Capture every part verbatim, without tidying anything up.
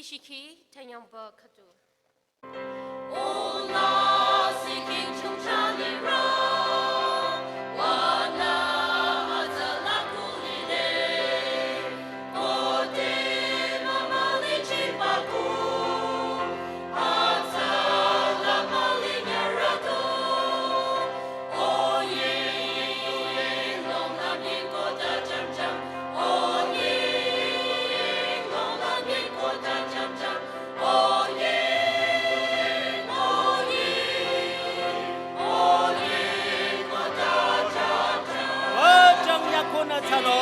Shiki tanyangba khüdu. Wajang yakona talo.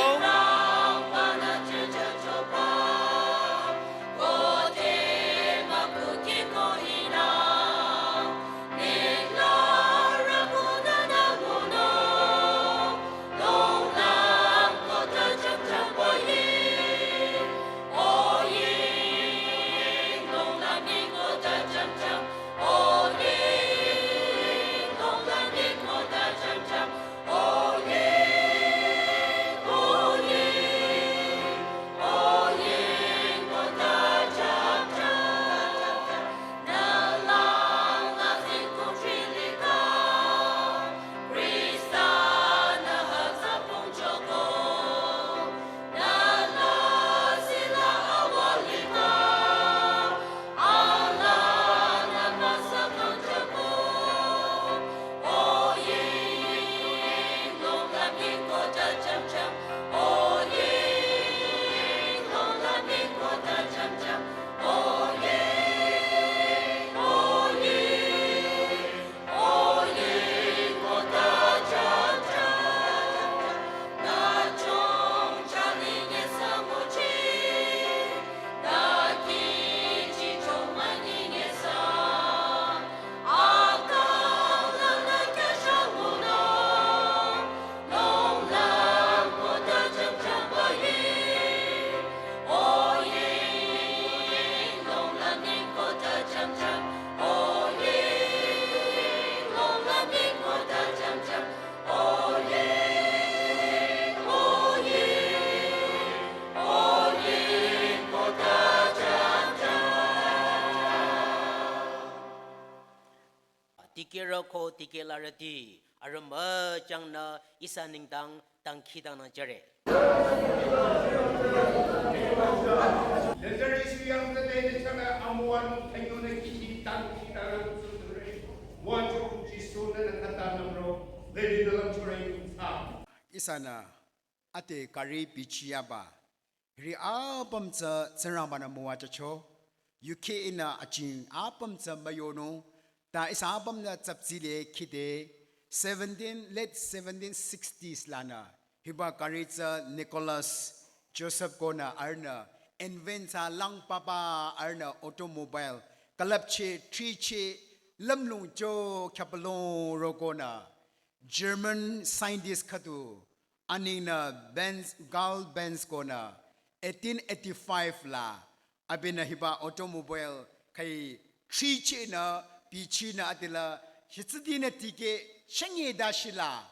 Dikehrü ko dikehlarüti, arüh müchangnü ihsa nengdang dangkhidangnangjüre. Lazarus yang tete ni chana amuan tanyone kihi tangkhidangnangjüre. Wajang Jisu nü nü kata namro, lady nü lam chore yungsa. Ihsanü ade kari bichiyaba. Hiri apüm tsü Tsingrangba-nü müwajücho. U K inü ajing apüm tsü müyonung. Ta ihsa apümnü tsaptsile khide seventeen, late seventeen sixties lanü. Hiba kari tsü Nicholas Joseph konü arühnü invent thsa lang papa arühnü automobile. Külüpcheh, thricheh, lümlong jo khyapalong ro konü. German scientist khüdu. Aningnü Benz, Karl Benz konü eighteen eighty-five la, abinü hiba automobile khai thrichehnü, bichinü adela, hitsüdinü tikeh chenge dashila,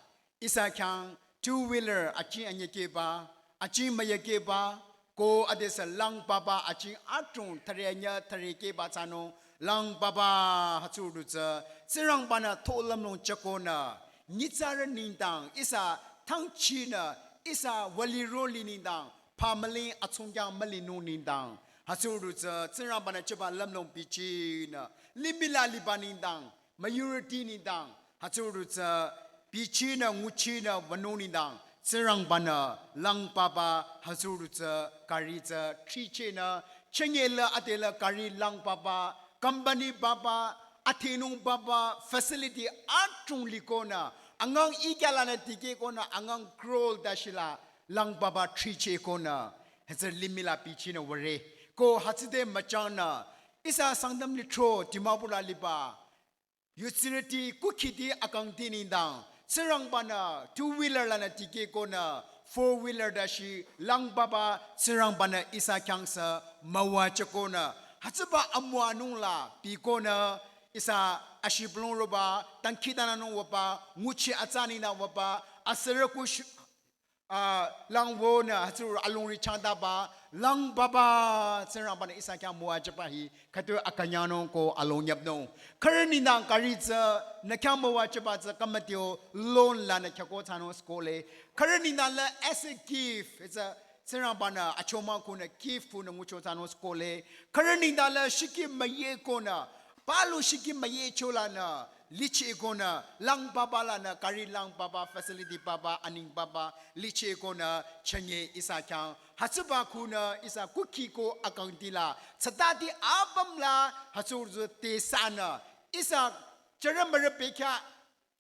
ihsa khyang two wheeler aching anyekehba, aching müyekehba, ko adesü lang papa aching adrong thare anya tharekehba thsanung, lang papa hütsürü tsü, Tsingrangba-nü tho lümlong jükonü, nyitsarü nengdang, ihsa thangchinü, ihsa wüliro li nengdang, phamüling atsungkyang mülinung nengdang. Hütsürü tsü, Tsingrangba-nü jüba lümlong bichinü, limih la liba nengdang, majority nengdang. Hütsürü tsü, bichinü, nguchinü, wünung nengdang. Tsingrangba-nü, lang papa, hütsürü tsü, kari tsü, thrichehnü, chenge la adela kari lang papa, company papa, athinung papa, facility adrong likonü, angang ikyalanü tikehkonü, angang crore dashila, lang papa thrichehkonü, hütsü limih la bichinü würe. Ko hütsüde müchangnü, ihsa Sangtam lithro, Dimapur la liba, yutsirüti kukhiti akangti nengdang, Tsingrangba-nü two wheeler lanü tikehkonü, four wheeler dashi lang papa Tsingrangba-nü ihsa khyang sü müwajükonü. Hütsüba amüwanung la bikonü ihsa ashibülung roba, dangkhidangnangnung wüba, nguchi atsa nengdang wüba, asürü kuh shu-, ah, lang wünü, hütsü alongri changdaba, lang baba, Tsingrangbanü ihsa khyang müwajüba hi, khütoi akünyangnung ko along yapnung. Khürü nengdang gari tsü, nü khyang müwajüba tsü, khümütio loan lanü khyako thsanung sükole. Khürü nengdang la as a gift, it's a, Tsingrangbanü achomang kunü gift kunü ngucho thsanung sükole. Khürü nengdang la shiki müye konü, palu shiki müye cholanü, lichi konü, lang baba lanü, gari lang baba, facility baba, aning baba, lichi konü, chünye ihsa khyang. Hütsüba kunü, ihsa kukhi ko akangti la, tsatati apüm la, hütsürü te sanü, ihsa chürü mürü bekhyah,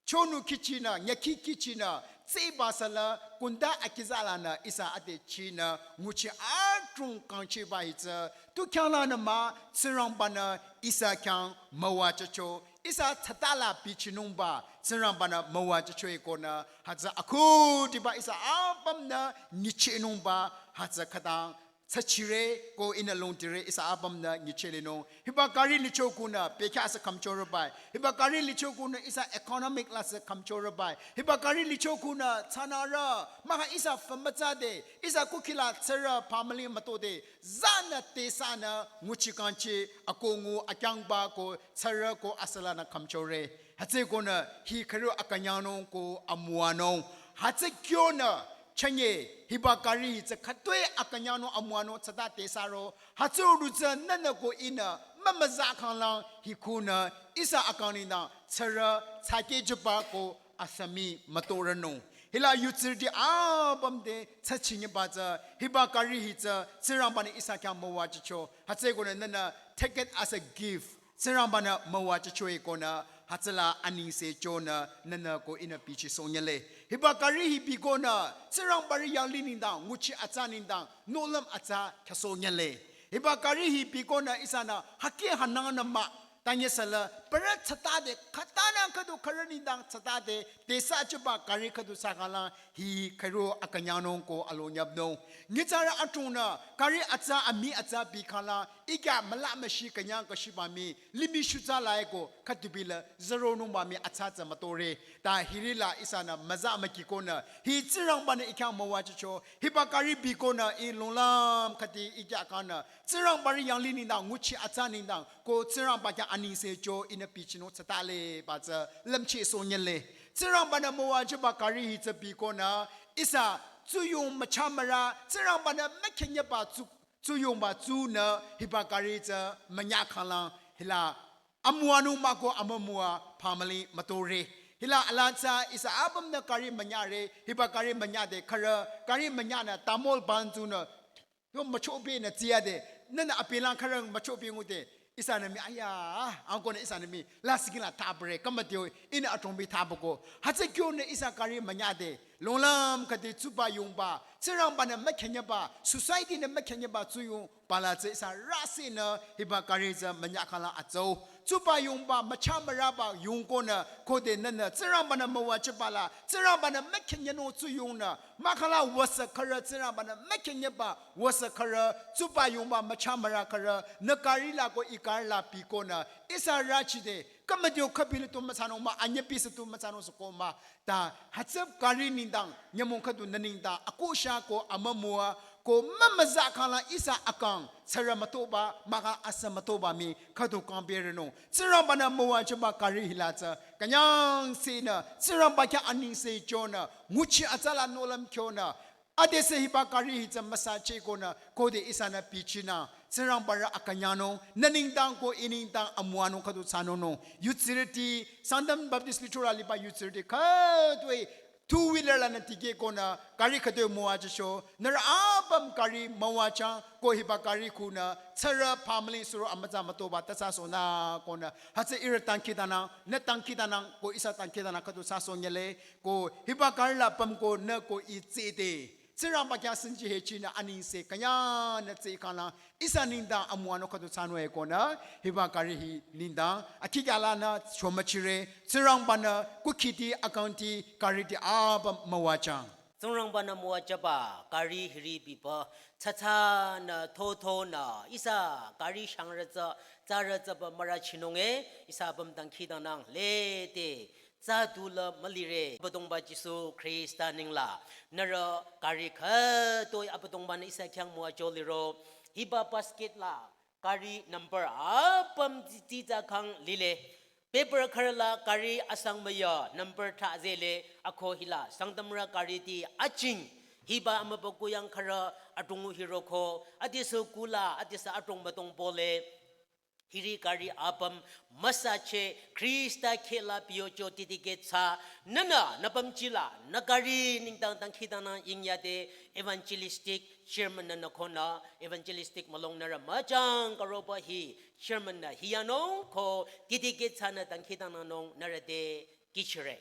chonu kihchinü, nyakhi kihchinü, tseba sala, kunda akiza lanü, ihsa ade chinü, nguchi adrong kangchiba hi tsü, tu khyang lanü mah, Tsingrangbanü, ihsa khyang müwajücho, ihsa tsatala bichinungba, Tsingrangbanü müwajücho-i konü, hütsü akhudiba ihsa apümnü, nyichinungba, hütsü khütang, tsachire ko ihnü longdire ihsa apümnü nyichelenung. Hiba gari licho kunü, bekhyah sü khümchorübai. Hiba gari licho kunü ihsa economic la sü khümchorübai. Hiba gari licho kunü, tsanarü, mahkhang ihsa fümütsade, ihsa kukhi la tsürü family mütode, zanü te sanü, nguchi kangchi, akongu, akyangba ko, tsürü ko asülanü khümchore. Hütsü konü, hi khürü akünyangnung ko amüwanung. Hütsü kyonü, chünye, hiba gari hi tsü khütoi akünyangnung amüwanung tsata te saro. Hütsürü tsü nünü ko ihnü, mümüza khanglang hi kunü, ihsa akang nengdang, tsürü, tsakehjüba ko asümi mütoranung. Hila yutsirüti apüm te, tsachinyeba tsü, hiba gari hi tsü, Tsingrangbanü ihsa khyang müwajücho. Hütsü konü nünü, take it as a gift. Tsingrangbanü müwajücho-i konü, hütsüla anengse chonü, nünü ko ihnü bichisohnyele. Hiba gari hi bikonü, Tsingrangbarü yanglih nengdang, nguchi atsa nengdang, nohlüm atsa khyüsohnyele. Hiba gari hi bikonü ihsanü, haki hanangnü mah, tanye sala, parü tsatade, khütanü khüdu khürü nengdang tsatade, te sa chiba gari khüdu sa khalang, hi khürü akünyangnung ko along yapnung. Nyitsarü adrongnü, gari atsa ami atsa bi khalang, ikya müla müshi künyang kashiba mii, limih shutsa laiko, khüdu bila, zero nungba mii atsa tsü mütore. Ta hirila ihsanü, müza müki konü, hi Tsingrangbanü ih khyang müwajücho, hiba gari bikonü, ih longlam khüdi ikya kanü, Tsingrangbarü yanglih nengdang, nguchi atsa nengdang, ko Tsingrangba khyang anengse cho ihnü bichinung tsataleba tsü lümchisohnyele. Tsingrangbanü müwajüba gari hi tsü bikonü, ihsa tsuyong müchamürü, Tsingrangbanü mükhenyeba tsu, tsuyongba tsunü hiba gari tsü münya khalang hila amüwanung mah ko amümüwa family mütore. Hila alaa tsü ihsa apümnü gari münyare, hiba gari münyade khürü, gari münyanü tamol ban tsunü, yo müchobenü tsiyade, nünü abilang khürü müchobe ngude, ihsanü mii, aya, angkonü ihsanü mii, la sikin la tabüre, khümütio, ihnü adrong bi tabüko. Hütsü kyonü ihsa gari münyade, longlam khüdi tsuba yongba, Tsingrangbanü mükhenyeba, society nü mükhenyeba tsuyongba la tsü ihsa rüsenü, hiba gari tsü münya khalang atsau. Tsuba yongba, müchamürüba yongkonü, khode nünü, Tsingrangbanü müwajüba la, Tsingrangbanü mükhenyenung tsuyongnü, mahkhang la wüsü khürü Tsingrangbanü mükhenyeba, wüsü khürü, tsuba yongba müchamürü khürü, nü gari la ko ih gari la bikonü, ihsa rüchide, khümütio khübili tu müthsanung mah, anyübisü tu müthsanung sükoma, ta hütsü gari nengdang, nyümong khüdu nü nengdang, akohsha ko amümüwa, ko mümüza khalang ihsa akang, tsürü mütoba, mahkhang asü mütoba mii, khüdu kangberenung. Tsingrangbanü müwajüba gari hila tsü, künyangsenü, Tsingrangba khyang anengse chonü, nguchi atsa la nohlüm kyonü, adesü hiba gari hi tsü müsacheh konü, khode ihsanü bichinü, Tsingrangbarü akünyangnung, nü nengdang ko ih nengdang amüwanung khüdu thsanungnung. Yutsirüti, Sangtam Baptist Lithurü liba yutsirüti, khütoi, two wheeler lanü tikeh konü, gari khütoi müwajücho, nührü apüm gari müwajüng, ko hiba gari kunü, tsürü family suro amütsa mütoba, tasa sonü konü, hütsü ihrü dangkhidangnang, nü dangkhidangnang, ko ihsa dangkhidangnang khüdu thsasohnyele, ko hiba gari la püm ko nü ko ih tside. Tsingrangba khyang sünji hechinü anengse künyangnü tse khalang ihsa nengdang amüwanung khüdu thsanung-e konü hiba gari hi nengdang akikyalanü chomüchire Tsingrangbanü kukhiti akangti gariti apüm müwajüng. Tsingrangbanü müwajüba gari hiri bipü tsatsanü thothonü ihsa gari shangrü tsü tsarü tsüba mürüchinung-e ihsa apüm dangkhidangnang lede tsü tu la mülire. Abüdongba Jisu Khrista nengla nührü kari khütoi Abüdongba-nü ihsa khyang müwajü liro. Hiba basket la kari number apüm ti, ti tsü khang lile. Paper khürü la kari asang müya number thrü zele, ako hila Sangtamrü kari ti aching. Hiba amübükuh yang khürü adrongnü hiroko, adesü kula, adesü adrong müdong pole. Hiri kari apüm müsache Khrista kheh la piyocho titike tsü, nühnü nü pümji la nü kari nengdang dangkhidangnang yingyade evangelistic chairman-nü nü konü, evangelistic mülung nührü müchang karoba hi chairman-nü hiyanung ko titike tsünü dangkhidangnangnung nührü te kihchire.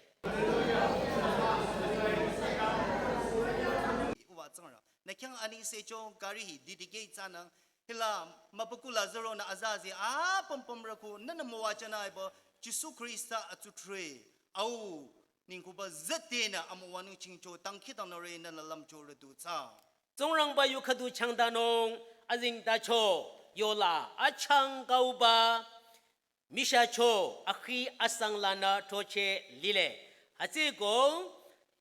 Uwa Tsingrang, nü khyang anengse cho kari hi titike tsünü, hila mübükuh la züronü azazi apüm pümrü ko nühnü müwajünü epü Jisu Khrista atsutre. Au, ningkuba zütenü amüwanung chingcho dangkhidangnangre, nühnü lümcho rüdu tsü. Tsingrangba yu khüdu changdanung azengtacho, yola achangkauba michahcho akhi asang lanü throcheh lile. Hütsüko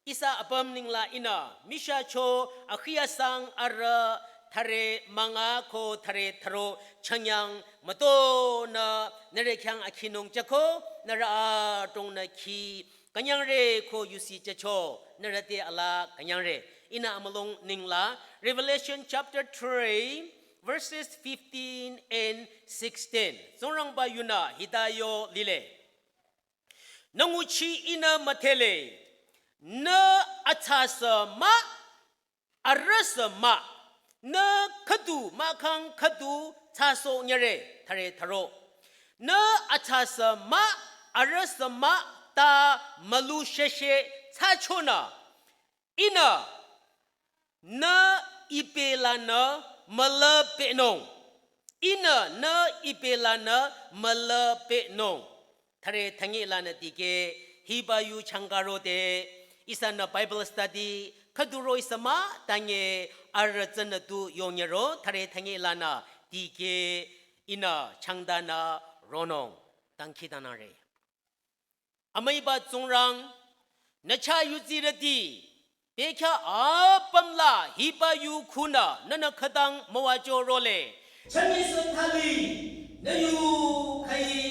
ihsa apüm nengla ihnü michahcho akhi asang arüh thüre münga ko thüre thüro changyang mütonü nührü khyang akhinung jüko, nührü adrongnü khi künyangre ko yusi jücho, nührü te alaa künyangre. Ihnü amülung nengla Revelation chapter three, verses fifteen and sixteen. Tsingrangba yunü hita yo lile. Nü nguchi ihnü müdhele, nü atsasü mah, arühsü mah, nü khüdu mahkhang khüdu thsasoh nyire, thüre thüro. Nü atsasü mah, arühsü mah, ta mülu sheshe thsachonü, ihnü nü ipe lanü mülapehnung. Ihnü nü ipe lanü mülapehnung. Thüre thünye lanü dikeh, hiba yu changkarode, ihsanü Bible study khüduro ihsa mah tanye arüh tsünü tu yonyero, thüre thünye lanü dikeh, ihnü changdanü ronung. Dangkhidangnangre. Amüiba Tsingrang, nü chah yudsirüti, bekhyah apüm la hiba yu khunü nühnü khütang müwajü role. Chanyesü thali, nü yu khayi,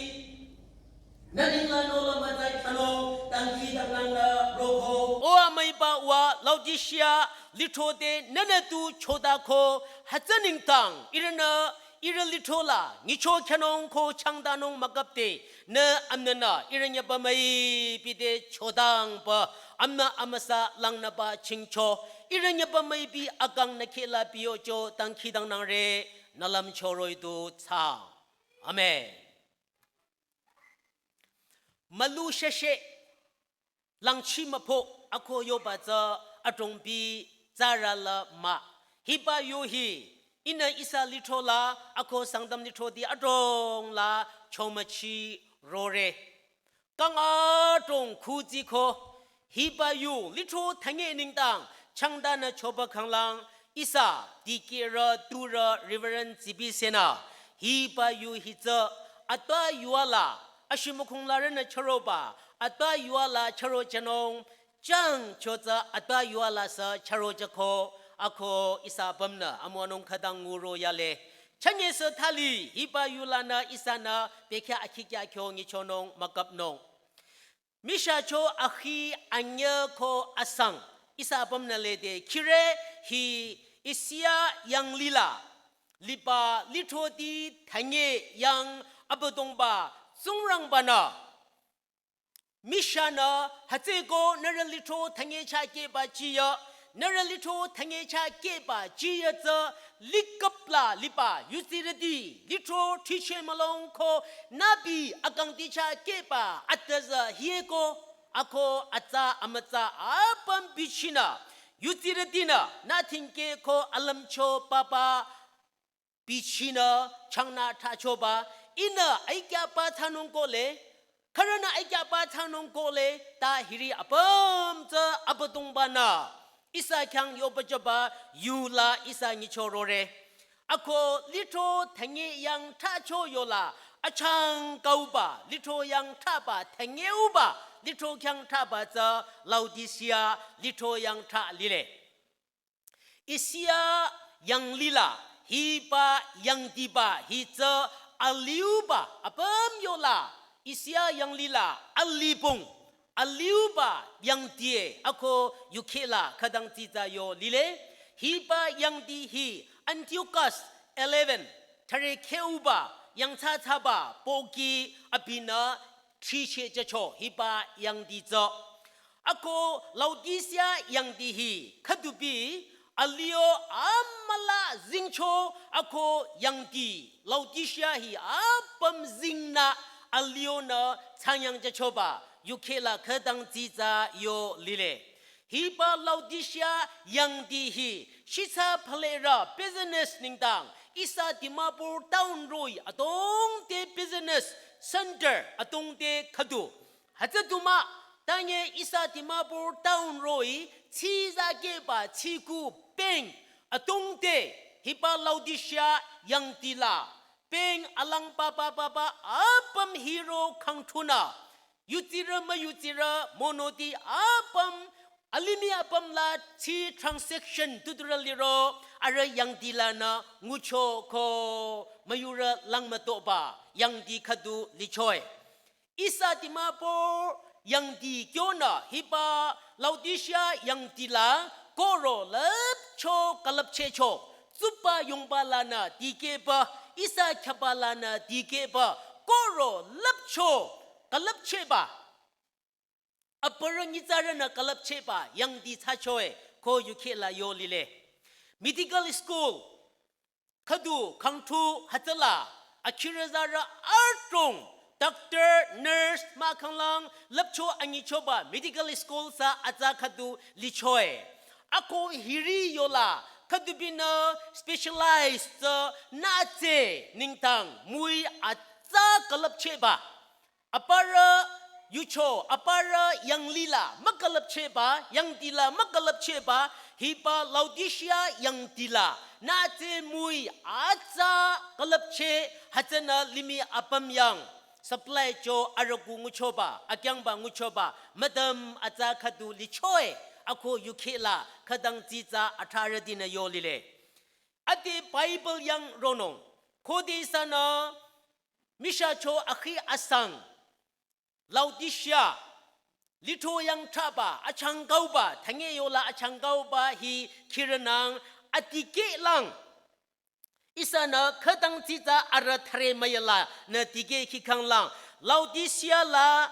nü ningla nola mütsai thsanung, dangkhidangnangnü roko. O amüiba uwa Laodicea lithro te nühnü tu chodako, hütsü nengdang, ihrünü ihrü lithro la nyicho khyünung ko changdanung mükapde, nü amnünü ihrü nyüpa müipi te chodangba, amnü amüsa langnüba chingcho, ihrü nyüpa müipi akang nü kheh la piyocho dangkhidangnangre, nü lümcho roh-i du thsa. Amen. Mülu sheshe, langchi müpho, ako yoba tsü adrongpi tsürü la mah. Hiba yu hi, ihnü ihsa lithro la, ako Sangtam lithroti adrong la chomüchi rore. Kang adrong khutsiko, hiba yu lithro thünye nengdang changdanü choba khanglang, ihsa dikehrü turü Reverend Zibi senü, hiba yu hi tsü atwa yua la, ashimükhong larünü chüroba, atwa yua la chüro jünung, chang cho tsü atwa yua la sü chüro jüko, ako ihsa apümnü amüwanung khütang nguro yale. Chanyesü thali, hiba yu lanü ihsanü bekhyah akhikya kyo nyichonung mükapnung. Michahcho akhi anyüh ko asang, ihsa apümnü lede khire hi Asia yanglih la liba lithroti thünye yang Abüdongba Tsingrangbanü, michahnü hütsüko nührü lithro thünye chah kehba chiya, nührü lithro thünye chah kehba chiya tsü likap la liba yudsirüti lithro thiche mülong ko nübi akangti chah kehba atüzü hieko, ako atsa amütsa apüm bichinü, yudsirütinü nü thingkeh ko alümcho papa bichinü changnü thrachoba, ihnü aikyaba thsanung kohle, khürünü aikyaba thsanung kohle, ta hiri apüm tsü Abüdongbanü ihsa khyang yobajüba yu la ihsa nyicho rore. Ako lithro thünye yang thracho yola achangkauba, lithro yang thraba thünyeuba lithro khyang thraba tsü Laodicea lithro yang thrah lile. Asia yanglila hiba yangdiba hi tsü aliuba apüm yola Asia yanglila alibong aliuba yangdi e ako yukhela khütang tsitsa yo lile. Hiba yangdi hi Antiochus eleven thare kheuba yangthsathsaba pohki abinü thrichehjücho hiba yangdi tsü. Ako Laodicea yangdi hi khüdubi alio amüla zingcho ako yangdi Laodicea hi apüm zingnü alionü thsanyangjüchoba yukhela khütang tsitsa yo lile. Hiba Laodicea yangdi hi shitsa phalera business nengdang ihsa Dimapur town roh-i adrong te business center adrong te khüdu. Hütsü du mah, tanye ihsa Dimapur town roh-i tsizakeba tsiku bank adrong te hiba Laodicea yangdila bank alang papa papa apüm hiro khangthunü yutsirü müyutsirü monoti apüm alimih apüm la tsi transaction tuturü liro arüh yangdilanü ngucho ko müyurü langmütoba yangdi khüdu lichoe. Ihsa Dimapur yangdi kyonü hiba Laodicea yangdila koro lüpcho külüpchehcho. Tsuba yongba lanü dikehba, ihsa khyaba lanü dikehba, koro lüpcho külüpchehba. Aparü nyitsarünü külüpchehba yangdi thsachoe ko yukhela yo lile. Medical school khüdu khangthu hütsüla akhirüzarü adrong doctor, nurse mahkhanglang lüpcho anyichoba medical school sü atsa khüdu lichoe. Ako hiri yola khüdubinü specialize tsü nütse nengdang müi atsa külüpchehba. Aparü yucho, aparü yanglila mükülüpchehba, yangdila mükülüpchehba, hiba Laodicea yangdila nütse müi atsa külüpcheh hütsünü limih apüm yang supply cho arüku nguchoba, akyangba nguchoba, müdüm atsa khüdu lichoe, ako yukhela khütang tsitsa athrarütinü yo lile. Ade Bible yang ronung, khode ihsanü mishacho akhi asang, Laodicea lithro yang thraba, achangkauba, thanye yola achangkauba hi khirünang adikehlang. Ihsanü khütang tsitsa arüh thare müyala nü dikeh khikhanglang. Laodicea la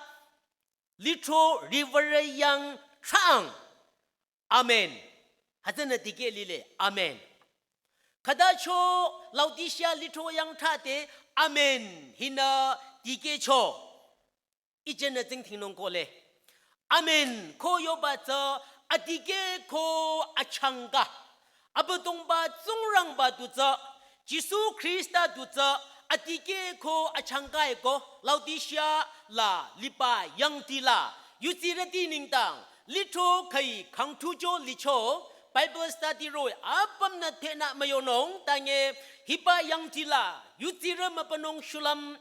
lithro riwürü yang thrang. Amen. Hütsünü dikeh lile. Amen. Khütacho Laodicea lithro yang thrate amen hinü dikehcho. Ijenü tsingdhingnung kohle. Amen ko yoba tsü adikeh ko achangka. Abüdongba Tsingrangba du tsü, Jisu Khrista du tsü, adikeh ko achangka e ko, Laodicea la liba yangdila, yutsirüti nengdang, lithro khüi khangthucho licho, Bible study roh-i apümnü tenü müyonung, tanye hiba yangdila, yutsirü mübünung shulüm,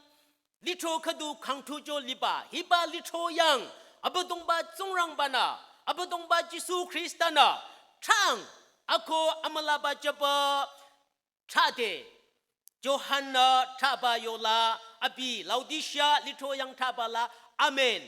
lithro khüdu khangthucho liba, hiba lithro yang, Abüdongba Tsingrangbanü, Abüdongba Jisu Khristanü, thrang, ako amülaba jüba, thrade, Johan-nü thraba yola, abi Laodicea lithro yang thraba la, amen.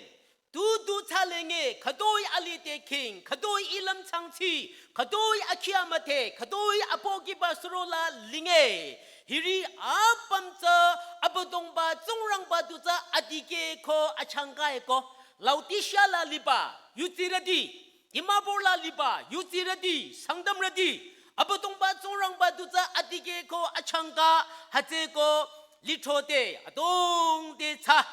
Tutu thsalenge, khütoi alide king, khütoi ilüm changchi, khütoi akhia müthe, khütoi apohkiba surola linge. Hiri apüm tsü, Abüdongba Tsingrangba du tsü adikeh ko achangka e ko. Laodicea la liba, yutsirüti, Dimapur la liba, yutsirüti, Sangtamrüti, Abüdongba Tsingrangba du tsü adikeh ko achangka, hütsü ko lithro te, adrong te tsü.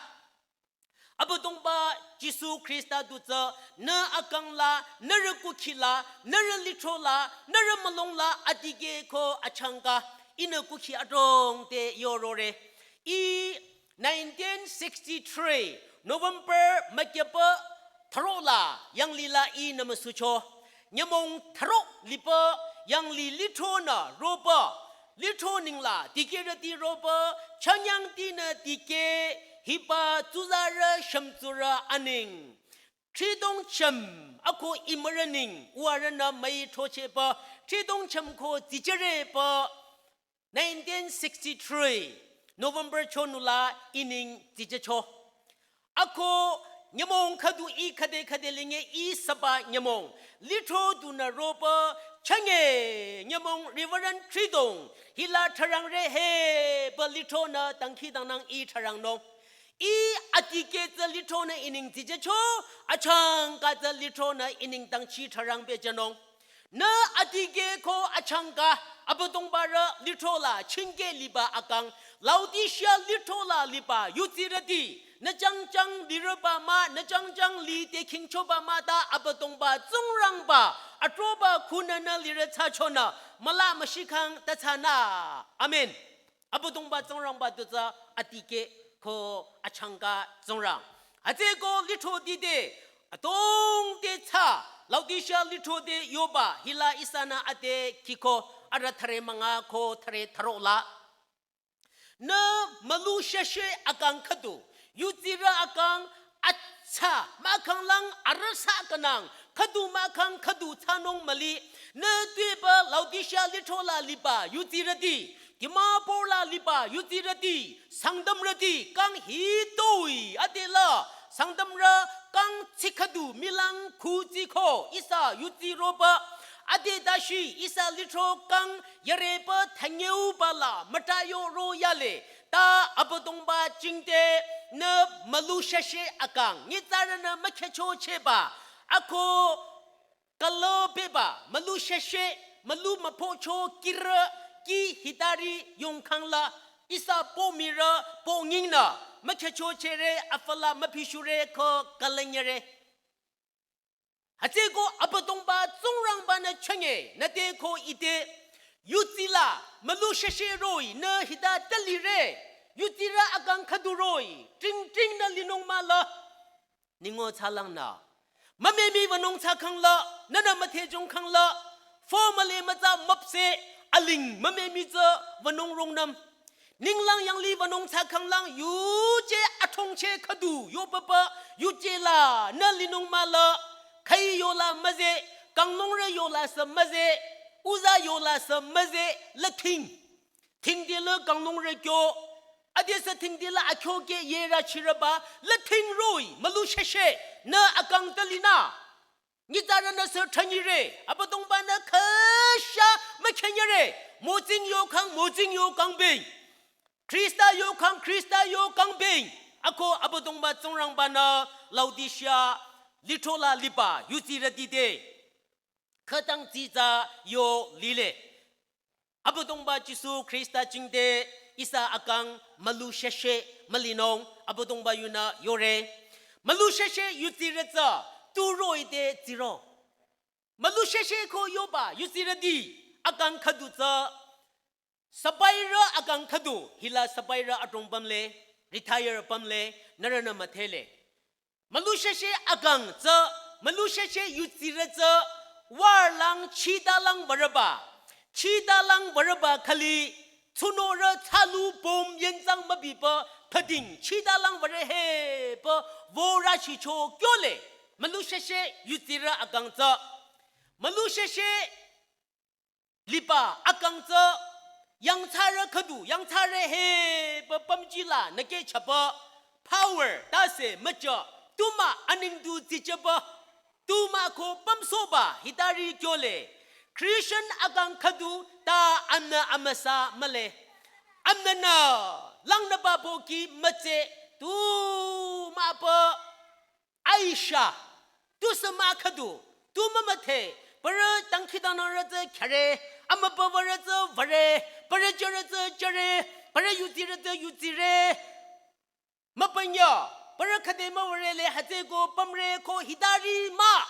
Abüdongba Jisu Khrista du tsü, nü akang la, nührü kukhi la, nührü lithro la, nührü mülung la, adikeh ko achangka, ihnü kukhi adrong te yorore. I nineteen sixty-three, November mükyüpa thüro la, yanglila ihnü müsucho. Nyümong thüro lipa yangli lithronü roba, lithro nengla dikehrüti roba, chanyangtinü dikeh, hiba tsuzarü shümtsurü aneng. Thridong chem ako imüraning uwarünü müi throchehpü, thridong chem ko tsichere pü nineteen sixty-three November chonula ining tsichecho. Ako nyümong khüdu ih khüde khüde linge ih süba nyümong lithro dunü ropü chünye nyümong Reverend Thridong hila tharangre he pü lithronü dangkhidangnang ih tharangnung. Ih adikeh tsü lithronü ining tsichecho, achangka tsü lithronü ining dangchi tharang pehjünung. Nü adikeh ko achangka Abüdongbarü lithro la chingkeh liba akang, Laodicea lithro la liba yudsirüti, nü jangjang lirüba mah, nü jangjang li te khingchoba mah ta Abüdongba Tsingrangba atroba khunü nü lirü thsachonü müla müshikhang ta thsanü. Amen. Abüdongba Tsingrangba du tsü adikeh ko achangka Tsingrang. Hütsüeko lithroti te adrong te thsa, Laodicea lithro te yoba hila ihsanü ade khiko, arüh thüre münga ko thüre thüro la. Nü mülu sheshe akang khüdu, yudsirü akang atsa mahkhang lang arüh sa künang, khüdu mahkhang khüdu thsanung müli. Nü tuepü Laodicea lithro la liba yudsirüti, Dimapur la liba yudsirüti, Sangtamrüti kang hitoi ade la, Sangtamrü kang tsi khüdu milang khu tsiko ihsa yudsi ropü, ade dashi ihsa lithro kang yarepü thanyeuba la mütayo ro yale, ta Abüdongba jingte nü mülu sheshe akang, nyitsarünü mükhehchochehba, ako külüpehba, mülu sheshe, mülu müphocho kirü, kih hitari yongkhang la, ihsa pomirü, pongingnü, mükhehchochehre, afü la müphishure ko külünyere. Hütsüeko Abüdongba Tsingrangba-nü chünye, nü te ko ite, yudsi la, mülu sheshe roh-i, nü hita talire, yudsirü akang khüdu roh-i, tring tring nü linung mah la. Ningo thsalang nü. Mümemi wünung thsakhang la, nünü müthehjongkhang la, fo müle mütsa müpseh, aling mümemi tsü wünung rungnüm. Ninglang yanglih wünung thsakhang lang yuje athongcheh khüdu, yopapa, yuje la, nü linung mah la, khai yola müzeh, kanglungrü yola sü müzeh, uza yola sü müzeh, la thing. Thingde la kanglungrü kyo, adesü thingde la akyo ke yerü chirüba, la thing roh-i, mülu sheshe, nü akang talinü. Nyitsarünü sü thanyire, Abüdongba-nü khüsha mükhenyere, mütsing yokhang, mütsing yokhang beng. Khrista yokhang, Khrista yokhang beng. Ako Abüdongba Tsingrangba-nü Laodicea lithro la liba yudsirüti te khütang tsitsa yo lile. Abüdongba Jisu Khrista jingte ihsa akang mülu sheshe mülinung Abüdongba yunü yore. Mülu sheshe yudsirü tsü tu roh-i te tsiro. Mülu sheshe ko yoba yudsirüti akang khüdu tsü, sipairü akang khüdu, hila sipairü adrong pümle, retire pümle, nührünü müdhele. Mülu sheshe akang tsü, mülu sheshe yudsirü tsü, war lang, chita lang würeba, chita lang würeba khali, tsunorü thsalu bomb yenzang mübipü, phading, chita lang würe hepü, vorü shicho kyole, mülu sheshe yudsirü akang tsü. Mülu sheshe liba akang tsü, yangthsarü khüdu, yangthsarü hepü pümji la nükehchapü, power, tase mücha, tumü aning du tsichapü, tumü ko pümsohba hitari kyole, Christian akang khüdu ta amnü amüsa mühle. Amnünü, langnüba pohki mütse, tumüpü, Aisha, tusü mah khüdu, tu mümüdhe, parü dangkhidangnangrü tsü khyare, amübüwürü tsü würe, parü jürü tsü jüre, parü yudsirü tsü yudsire. Mübünyü, parü khüde müwürele hütsüko pümre ko hitari mah.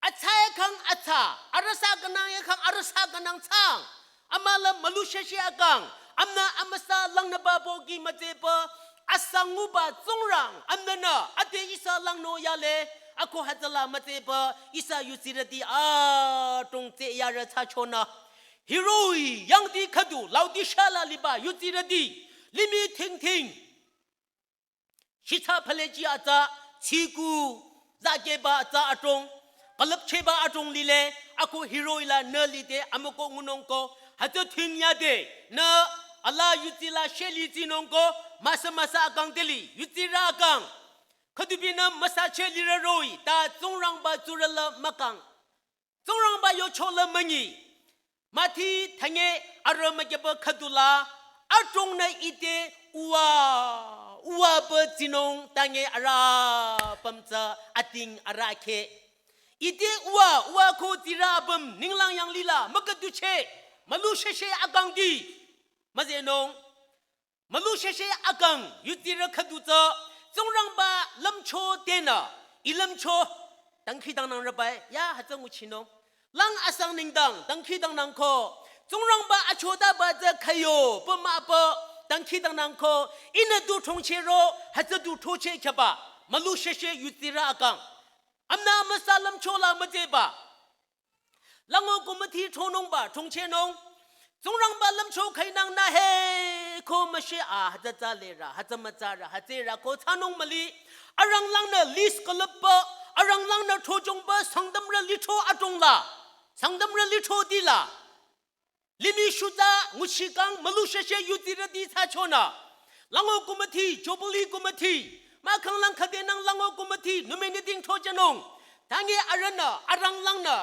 Atsa yakhang atsa, arüsa künang yakhang arüsa künang thsang. Amüla mülu sheshe akang, amnü amüsa langnüba pohki mütsepü, asa nguba Tsingrang, amnünü, ade ihsa langno yale, ako hütsüla mütsepü, ihsa yudsirüti adrong tse yarü thsachonü. Hiroh-i, yangdi khüdu, Laodicea la liba yudsirüti, limih thingthing. Shitsa phaleji atsa, tsiku, zakeba tsü adrong, külüpchehba adrong lile, ako hiroh-i la nü lide amükoh ngunung ko, hütsü thing yade, nü ala yudsi la sheli tsinung ko, müsa müsa akang deli, yudsirü akang. Khüdubinü müsacheh lirü roh-i, ta Tsingrangba tsurü la mükang. Tsingrangba yucho la münyi. Mathi thanye arüh mükyeba khüdu la, adrongnü ite uwa, uwa pü tsinung thanye arüh pümtsü ating arüh khe. Ite uwa, uwa ko tsirü apüm ninglang yanglih la, mükhüducheh, mülu sheshe akang di. Müzenung, mülu sheshe akang, yudsirü khüdu tsü, Tsingrangba lümcho tenü, i lümcho, dangkhidangnang rübai, ya hütsü nguchinung. Lang asang nengdang, dangkhidangnang ko, Tsingrangba achotaba tsü khayo, pü mah pü, dangkhidangnang ko, ihnü du thongcheh ro, hütsü du throcheh khyaba, mülu sheshe yudsirü akang. Amna amüsa lümcho la müzeba. Lango committee thronungba, thongchehnung. Tsingrangba lümcho khainang nü he, ko müshe a, hütsü tsü lirü, hütsü mütsarü, hütsürü ko thsanung müli. Aranglangnü list külüpba, aranglangnü throchongba, Sangtamrü lithro adrong la. Sangtamrü lithro di la. Limih shutsa nguchikang mülu sheshe yudsirüti thsachonü. Lango committee, Jubilee committee. Mahkhang lang khüdenang lango committee, nominating throchehnung. Thanye arühnü, aranglangnü,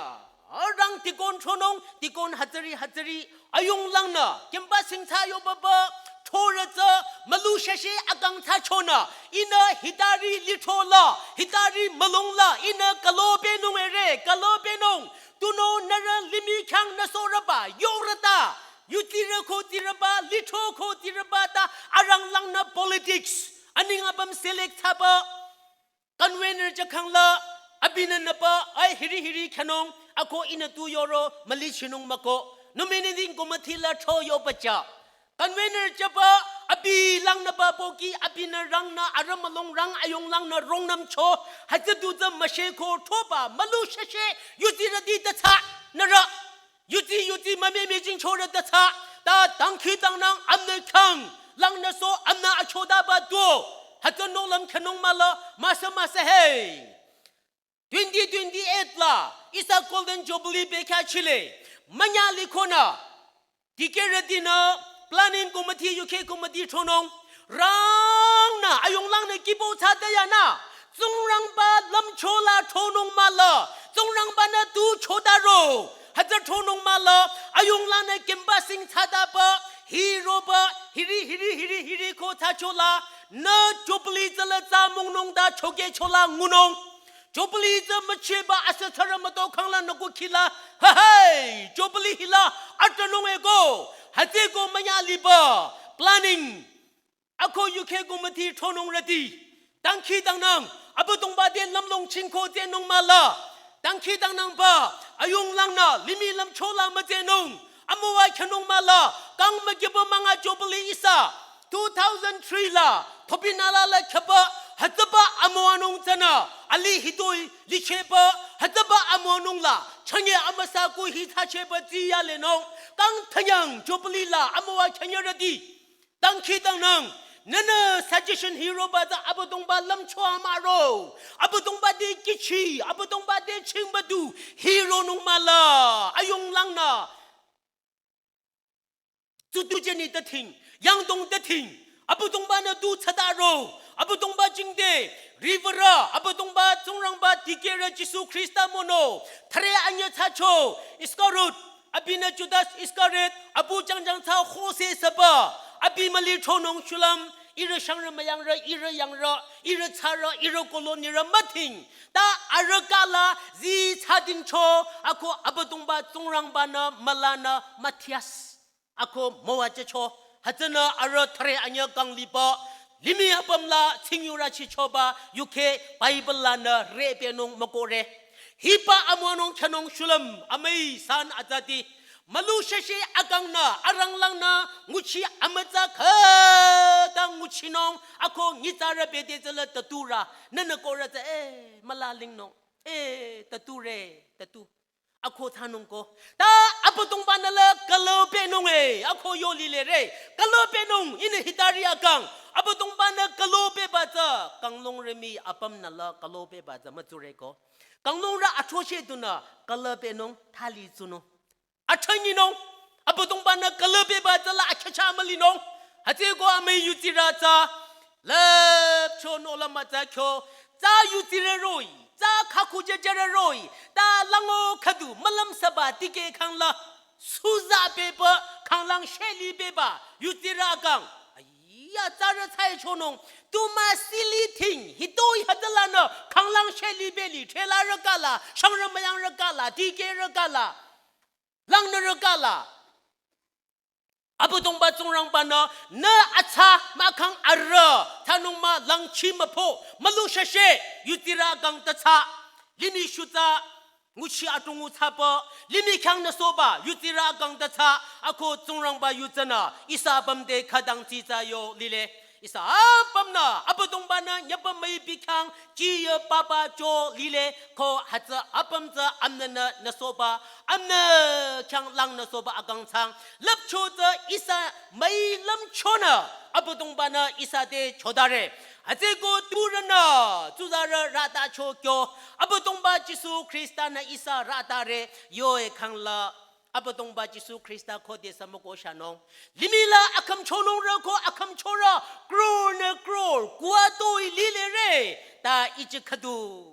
arang deacon thronung, deacon hütsüri, hütsüri, ayunglangnü, kemba singtsa yobaba, thorü tsü, mülu sheshe akang thsachonü, ihnü hitari lithro la, hitari mülung la, ihnü kalopehnung ere, kalopehnung, tunüo nührü limih khyang nü sorüba, yorüta, yudsirü ko tsirüba, lithro ko tsirüba ta, aranglangnü politics, aning apüm select thsaba, convener jükhang la, abinü nüpa, ai hiri hiri khyünung, ako ihnü tu yoro, mülichinung müko, nominating committee la thro yoba tsü. Convener jüba, abi langnüba pohki, abinü rangnü, arüh mülung rang ayunglangnü rongnümcho, hütsü du tsü müshe ko throba, mülu sheshe, yudsirüti ta thsa, nührü. Yudsi, yudsi, mümemi jingchorü ta thsa, ta dangkhidangnang amnü khyang, langnü so amnü achotaba du, hütsü nohlüm khyünung müla, müsa müsa he. Twenty twenty-eight la, ihsa Golden Jubilee bekhyah chile, münya likhonü, dikehrütinü, planning committee, U K committee thronung, rangnü, ayunglangnü kibo thsata yanü, Tsingrangba lümcho la thronung müla, Tsingrangbanü tu chotaro, hütsü thronung müla, ayunglangnü kemba singtsataba, hiroba, hiri, hiri, hiri, hiri ko thsacho la, nü Jubilee tsü la thsamungnung ta chokehcho la ngunung. Jubilee tsü mücheba asü tsarü müto khangla nü ko khila, ha hai, Jubilee hila, atanung eko, hütsüko münya liba, planning, ako U K committee thronungrüti. Dangkhidangnang, Abüdongba te lümlong chingko tsehnung müla. Dangkhidangnangba, ayunglangnü, limih lümcho la mütsehnung. Amüwa khyünung müla, kang mükiba münga Jubilee ihsa. Two thousand three la, Thopinala la khyüba, hütsüba amüwanung tsünü, alih hitoi, licheba, hütsüba amüwanung la, chünye amüsa ko hi thsacheba tsiya lenung, kang thanyang Jubilee la, amüwa khyünyerüti. Dangkhidangnang, nünü suggestion hiroba tsü Abüdongba lümcho amüro. Abüdongba te kichi, Abüdongba te chingba du, hironung müla, ayunglangnü. Tsutu jeni ta thing, yangdong ta thing, Abüdongbanü tu thsataro, Abüdongba jingte, riwürü, Abüdongba Tsingrangba dikehrü Jisu Khrista mono, thüre anyü thsacho, Iskariot, abinü Judas Iskariot, abu jangjang thsa hose süba, abi müli thronung shulüm, ihrü shangrü müyangrü, ihrü yangrü, ihrü tsarü, ihrü kolonirü müthing, ta arüh kala zi thsadingcho, ako Abüdongba Tsingrangbanü mülanü Matthias. Ako müwajücho, hütsünü arüh thüre anyü kang liba, limih apüm la tsingyurü chichoba, U K Bible lanü repehnung mükohre. Hiba amüwanung khyünung shulüm, amüi san azati. Mülu sheshe akangnü, aranglangnü, nguchi amütsa khüta nguchinung, ako nyitsarü bete tsüla taturü, nünü korü tsü, eh, mülalingnung, eh, tature, tatu. Ako thsanung ko. Ta Abüdongbanü la kalopehnung e. Ako yo lile re. Kalopehnung ihnü hitari akang. Abüdongbanü kalopeba tsü kanglungrü mii apümnü la külüpeba tsü mütsureko. Kanglungrü athrocheh dunü külüpenung thali tsunung. Athranyinung, Abüdongba-nü külüpeba tsüla akhyücha mülinung. Hütsüeko amüi yutsirü tsü, lüpcho nohlüm mütsa kyo, tsü yutsirü roh-i, tsü khakhu jejere roh-i, ta lango khüdu mülümsaba tikeh khangla, suza pehpü, khanglang sheli pehba, yutsirü akang. Aya, tsürü tsaichonung, tu mah sili ting, hitoi hütsülanü, khanglang sheli pehli, thela rükala, shangrü müyang rükala, tikeh rükala. Langnü rükala. Abüdongba Tsingrangba-nü, nü atsa mahkhang arüh, tsanung mah langchi müpho, mülu shashe, yutsirü akang ta tsü, limih shutsa, nguchi atungu tsüpü, limih khyang nüsohba, yutsirü akang ta tsü, ako Tsingrangba yutsünü, ihsa apüm te khütang tsitsa yo lile. Ihsa apümnü, Abüdongba-nü nyüpü müipi khyang, chiye papa cho lile, ko hütsü apüm tsü amnünü nüsohba, amnü khyang lang nüsohba akang tsang, lüpcho tsü ihsa müi lümchonü, Abüdongba-nü ihsa te chodare. Hütsüeko turünü, tsuzarü rata cho kyo, Abüdongba Jisu Khrista-nü ihsa ratare, yoe khangla, Abüdongba Jisu Khrista khode sü mükoh shanung. Limih la akhümchonungrü ko akhümchorü, crore nü crore, kuwa toi lilere, ta ichi khüdu.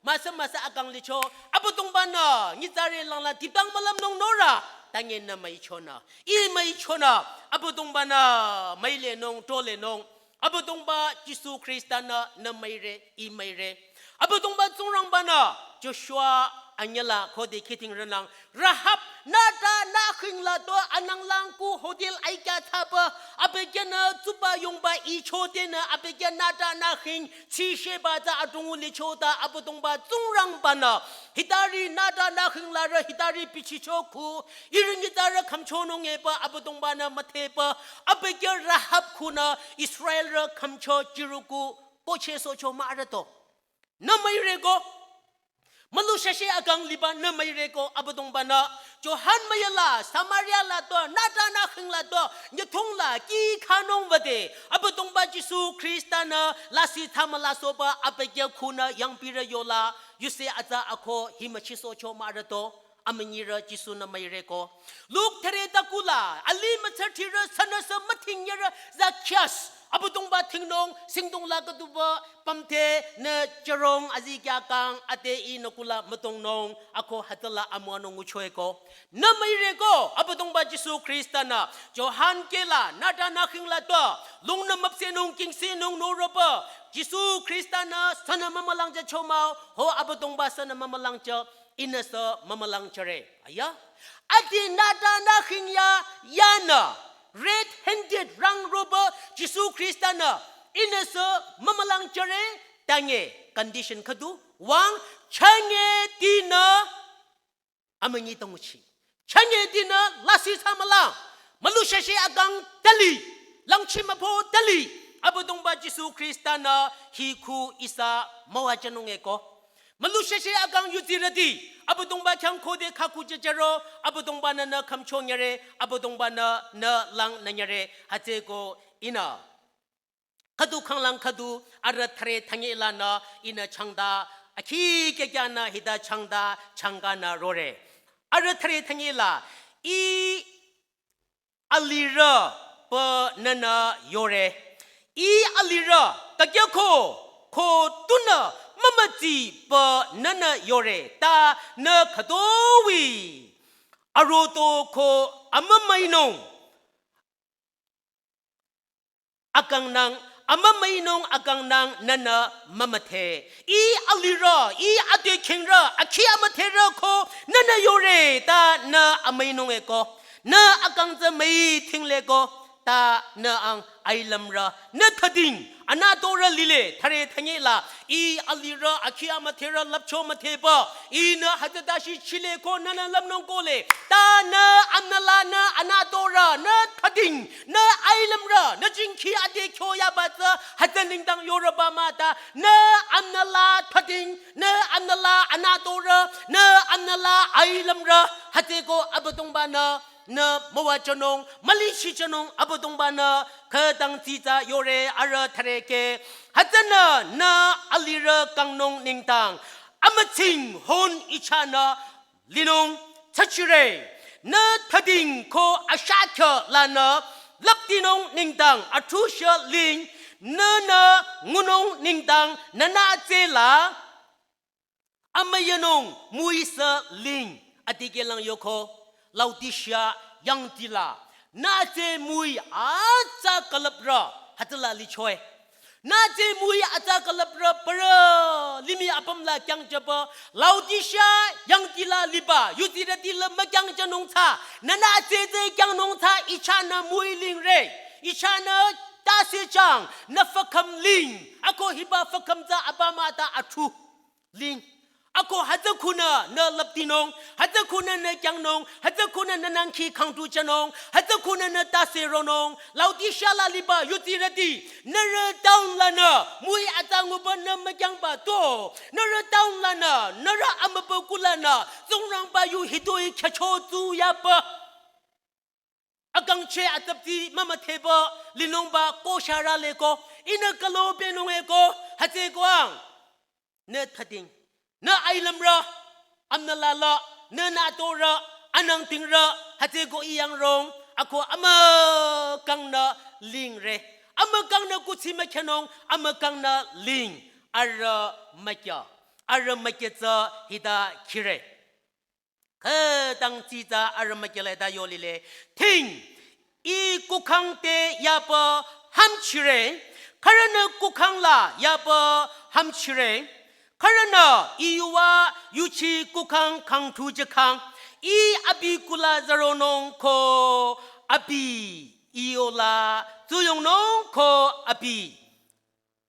Müsa müsa akang licho, Abüdongba-nü, nyitsarü langla tipang mülümnung norü, ta nge nü müichonü, ih müichonü, Abüdongba-nü, müilenung, tolenung. Abüdongba Jisu Khrista-nü nü müire, ih müire. Abüdongba Tsingrangba-nü Joshua anyüla khode khidingrünang. Rahab nüta nükhingla tu ananglang ku hotel aikya thsapü. Abükyünü tsuba yongba icho tenü abükyü nüta nükhing chisheba tsü atungu licho ta Abüdongba Tsingrangba-nü. Hitari nüta nükhinglarü hitari bichicho ku. Ihrü nyitsarü khümchonung epü Abüdongba-nü müthepü, abükyü Rahab khunü Israelrü khümcho chiruku, koche socho mah arüto. Nü müireko, mülu shashe akang liba nü müireko Abüdongba-nü, Johan müyala, Samaria la to, nüta nükhing la to, nyüthung la, kih khanung wüde, Abüdongba Jisu Khrista-nü, lasih thsamüla sohba, abükyü khunü, yangpirü yola, yuse atsa ako, hi müchi socho mah arüto. Amünyirü Jisu-nü müireko. Luk thüre takula, alih mütsütirü sünüsü müdhingyerü Zakias. Abüdongba dhingnung, singdong la kütuba, pümte, nü chürong azikyah kang, ate ihnü kula mütongnung, ako hütsüla amüwanung nguchoeko. Nü müireko, Abüdongba Jisu Khrista-nü, Johan kehla, nüta nükhing la to, lungnü müpsehnung, kingsehnung norüpü, Jisu Khrista-nü, sünü mümülangjücho mah-o, ho Abüdongba sünü mümülangjü, ihnüsü mümülangjüre. Aya. Ati nüta nükhing ya, yanü. Red handed rang roba Jisu Khrista-nü. Ihnüsü mümülangjüre. Tange condition khüdu. Wüng chünye tinü. Amünyi tonguchi. Chünye tinü lasih thsamüla. Mülu shashe akang tali. Langchi müpho tali. Abüdongba Jisu Khrista-nü hi khu ihsa müwajünung eko. Mülu shashe akang yutsirüti, Abüdongba khyang khode khakhu jejero, Abüdongba-nü nü khümchonyere, Abüdongba-nü nü lang nünyere, hütsüeko ihnü. Khüdu khanglang khüdu, arüh thüre thünye lanü, ihnü changda, akhi kekyanü hita changda, changanü rore. Arüh thüre thünye la, ih alirü pü nünü yore. Ih alirü kakyako ko tunü mümütsi pü nünü yore. Ta nü khütoi aroto ko amümüinung. Akangnang, amümüinung akangnang nünü mümüdhe. Ih alirü, ih ade khingrü, akhi amüdherü ko nünü yore ta nü amüinung eko. Nü akang tsü müi dhingleko ta nü ang ailümrü. Nü thading, anütorü lile, thüre thünye la. Ih alirü, akhi amüdherü, lüpcho müdhepü. Ihnü hütsüta shi chileko nünü lümnung kohle. Ta nü amnüla nü anütorü, nü thading, nü ailümrü, nü jingkhi ade kyo yaba tsü, hütsü nengdang yoreba mah ta, nü amnüla thading, nü amnüla anütorü, nü amnüla ailümrü, hütsüeko Abüdongba-nü, nü müwajünung, mülichijünung Abüdongba-nü, khütang tsitsa yore arüh thüre ke, Hütsünü nü alirü kangnung nengdang amütsing hon ichahnü linung tsachire. Nü thading ko ashakya lanü laptinung nengdang athusha ling, nünü ngunung nengdang nünü tsela amüyanung müisü ling. Adikehlang yoko, Laodicea yangdila nü tsü müi atsa külüprü hütsüla lichoe. Nü tsü müi atsa külüprü parü limih apümla kyangjüba Laodicea yangdila liba yutsirüti la mükyangjünung tsü, nünü tsü tsü kyangnung tsü ichahnü müi lingre. Ichahnü tase chang nü fükhüm ling. Ako hiba fükhüm tsü abamü ta athu ling. Ako hütsü khunü nü laptinung, hütsü khunü nü kyangnung, hütsü khunü nü nangkhi khangtu jünung, hütsü khunü nü tase ronung. Laodicea la liba yutsirüti, nührü town lanü müi atsa nguba nü mükyangba to, nührü town lanü, nührü amübükuh lanü Tsingrangba yu hitoi khyücho tsuyaba akangcheh atapti mümüdheba linungba ko sharü leko, ihnü kalo pehnung eko, hütsüeko ang. Nü thading, nü ailümrü, amnü lala, nü nü atorü, anang tingrü, hütsüeko iyangrong, ako amükangnü lingre. Amükangnü kuthsi mükyanung, amükangnü ling, arüh mükya. Arüh mükya tsü hita khire. Khütang tsitsa arüh mükyale ta yolile. Ting, ih kukhang te yaba hümchire, khürünü kukhang la yaba hümchire, khürünü ih yuva yuchi kukhang khangtu jükhang, ih abi kuh la zaronung ko abi, ih yola tsuyongnung ko abi.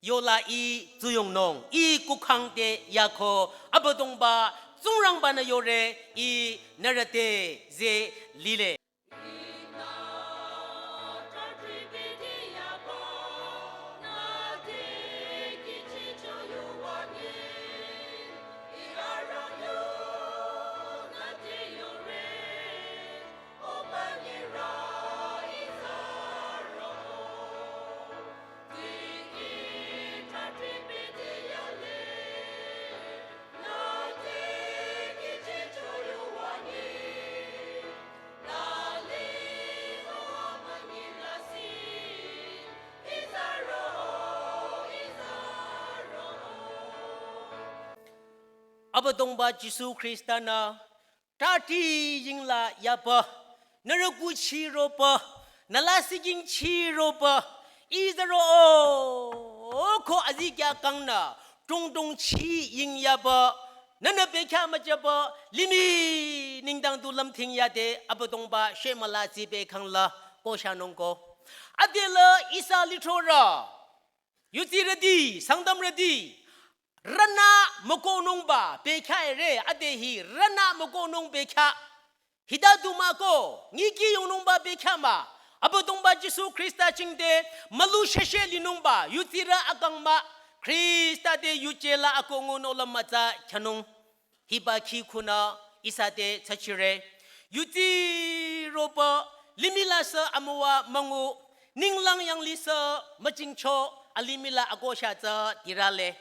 Yola ih tsuyongnung, ih kukhang te yako, Abüdongba Tsingrangba-nü yore, ih nührü te zeh lile. Abüdongba Jisu Khrista-nü tati yingla yaba, nührü kuh chiroba, nü lasih king chiroba, ih zaro o ko azikyah kangnü, tongtong chi ying yaba, nünü bekhyah müjüba, limih nengdang du lümthing yade, Abüdongba shemüla tsipü khangla ko shanung ko. Adela ihsa lithorü, yutsirüti, Sangtamrüti, rünü mükohnungba bekhyah ere, ade hi rünü mükohnung bekhyah. Hita du mah ko, nyiki yongnungba bekhyah mah. Abüdongba Jisu Khrista jingte mülu sheshe linungba yutsirü akang mah. Khrista te yuje la ako ngunung la mütsa khyünung. Hiba khi khunü ihsa te tsachire. Yutsi roba limih la sü amüwa müngu, ninglang yanglih sü müjingcho, alimih la akosha tsü dirale.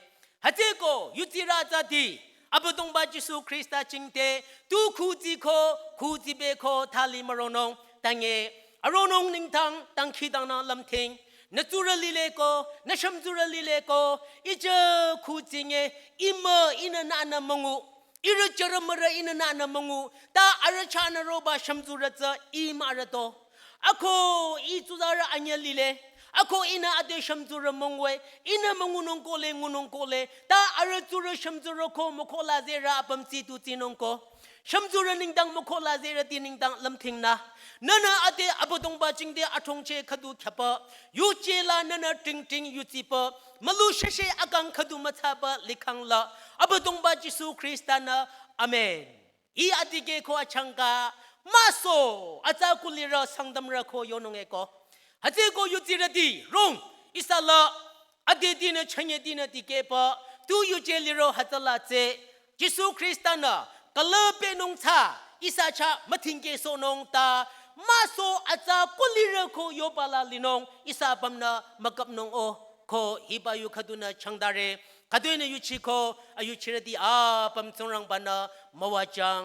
Hütsüeko yutsirü tsüti, Abüdongba Jisu Khrista jingte, tu khuzi ko, khuzi beko thali müronung, tange, aronung nengdang, dangkhidangnang lümthing, nü tsurü lile ko, nü shümtsurü lile ko, ije khuzi nge, imü ihnü nünü müngu, ihrü jürü mürü ihnü nünü müngu, ta arüh chahnü roba shümtsurü tsü ih mürüto. Ako ih tsuzarü anyüh lile. Ako ihnü ade shümtsurü müngu-e, ihnü müngunung kohle, ngunung kohle. Ta arüh tsurü shümtsurü ko mükohla zerü apüm tsi tu tsinung ko. Shümtsurü nengdang mükohla zerüti nengdang lümthingnü. Nünü ade Abüdongba jingte athongcheh khüdu khyüpü. Yuje la nünü tingting yutsipü. Mülu sheshe akang khüdu mütsapü likhang la. Abüdongba Jisu Khrista-nü. Amen. Ih adikeh ko achangka, müso, atsa kulirü Sangtamrü ko yonung eko. Hütsüeko yutsirüti, rong, ihsa la, adetinü chanyetinü dikehpü, tu yuje liro hütsüla tsü, Jisu Khrista-nü, külüpnung tsü, ihsa chah mütingkehsohnung ta, müso atsa kulirü ko yoba la linung, ihsa apümnü mükapnung o, ko hiba yu khüdunü changtare. Khüdunü yuchiko ayuchirüti apüm Tsingrangbanü müwajüng.